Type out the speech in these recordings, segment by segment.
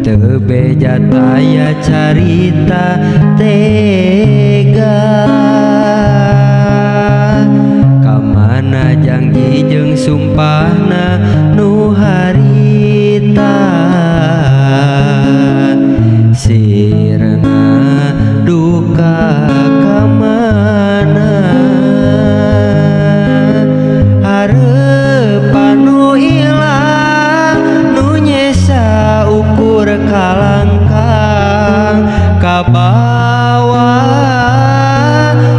Teu beja taya carita tega. Kamana janji jeung sumpahna nu harita. Sirna duka kamana. Hareupan nu ilang nu nyesa ukur kalangkang. Kabawa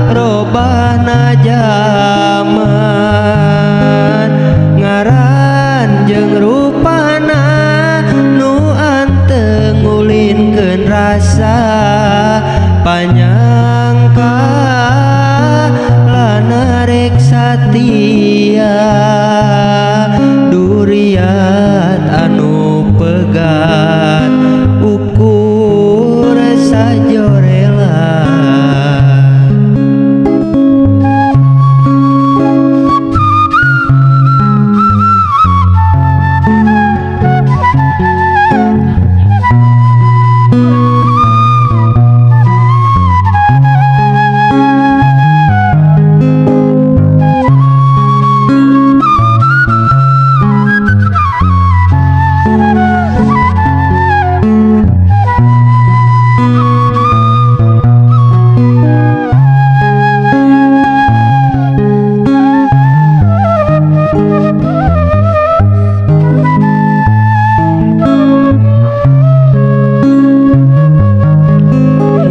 robahna jaman. Ngaran jeung rupana nu anteng ngulinkeun rasa. Panyangka lana rek satia. Duriat anu pegat ukur sajorela.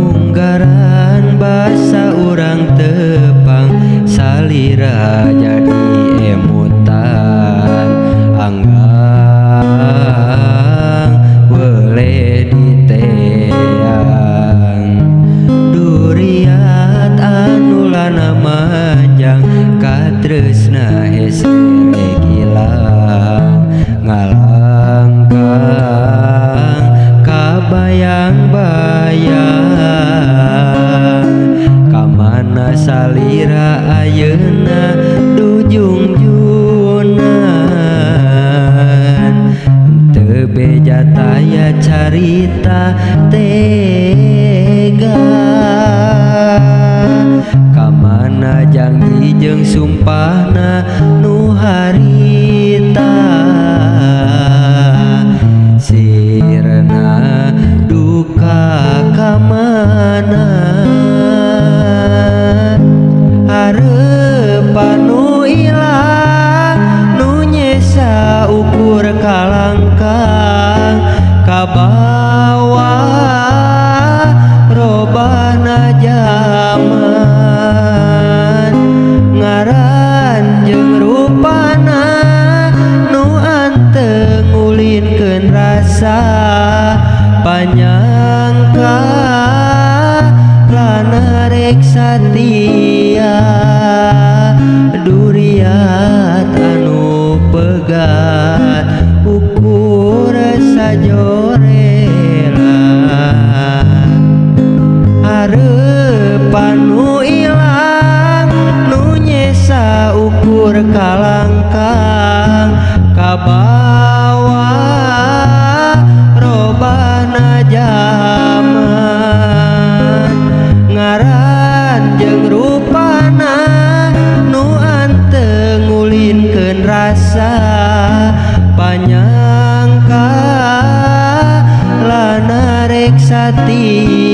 Munggaran basa urang tepang salira jadi emutan. Anggang weleh diteang. Duriat anu lana manjang katresna hese gilang. Ngalangkang kabayang-bayang. Kamana salira ayeuna dujungjunan. Teu beja taya carita tega. Kamana janji jeung sumpahna nu harita. Sirna duka kamana. Hareupan nu ilang nu nyesa ukur kalangkang. Kabawa robahna jaman. Ngaran jeung rupana nu anteng ngulinkeun rasa. Panyangka lana rek satia. Duriat anu pegat ukur sajorela. Hareupan nu ilang nu nyesa ukur kalangkang. Kabawa robahna jaman. Ngaran jeung rupana nu anteng ngulinkeun rasa. Panyangka lana rek satia.